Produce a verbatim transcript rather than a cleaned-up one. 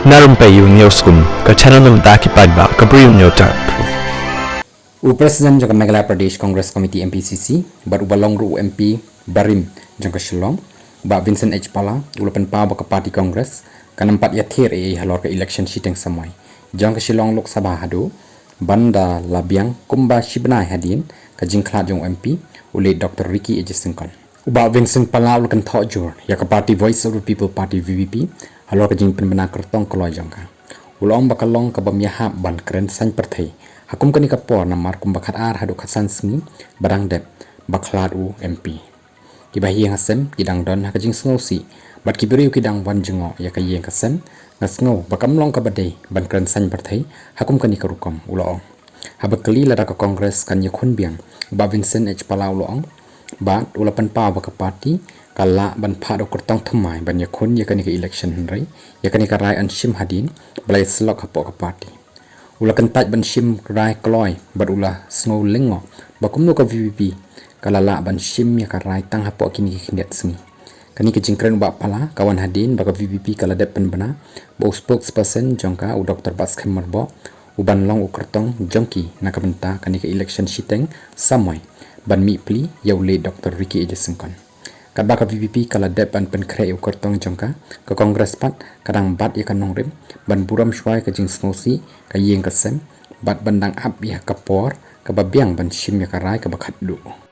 Na Rympei U News Kum, ka channel na bynta ki paidbah ka Bri U News Tap. U President jong ka Meghalaya Pradesh Congress Committee M P C C bad uba long ruh u M P barim jong ka Shillong, Bah Vincent H Pala, u la pynpaw ba ka party Congress kan ym pat ïathir ei ei halor ka election shiteng samoi jong ka Shillong Lok Sabha haduh ban da la biang kumba shi bnai hadien ka jingkhlad jong u M P, u late Doctor Ricky A J Syngkon. U Bah Vincent Pala u la kynthoh jur ïa ka party Voice of the People Party, V P P, halor ka jingpynbna kyrtong kloi jong ka. U la ong ba ka long kaba ym ïahap ban kren saiñ pyrthei ha kum kane ka por namar kumba khatar haduh khatsan sngi ba dang dep ba khlad u M P. Kiba ha ïing ha sem ki dang don ha ka jingsngewsih bad ki briew ki dang wan jngoh ïa ka ïing ka sem, nga sngew ba kam long kaba dei ban kren saiñ pyrthei ha kum kane ka rukom, u la ong. Haba kylli lada ka Congress kan ïakhun biang, Bah Vincent H Pala u la ong, bad u la pynpaw ba ka party ka lah ban phah da u kyrtong thymmai ban ïakhun ïa kane ka election, hynrei ïa kane ka rai yn shim hadien ba la ïasyllok hapoh ka party. U la kyntait ban shim rai kloi bad u la sngew lyngngoh ba kumno ka V P P ka la lah ban shim ïa ka rai tang hapoh kine ki khyndiat sngi. Kane ka jingkren u Bah Pala ka wan hadien ba ka V P P ka la dep pynbna ba u spokesperson jong ka, u Doctor Batskhem Myrboh, u ban long u kyrtong jong ki na ka bynta kane ka election shiteng samoi ban mih pli ïa u late Doctor Ricky A J Syngkon. Katba ka V P P ka la dep ban pynkhreh ïa u kyrtong jong ka, ka Congress pat ka dang bat ïa ka nongrim ban burom shuwa ïa ka jingsngewsih ka ïing ka sem bad ban dang ap ïa ka por kaba biang ban shim ïa ka rai kaba khatduh.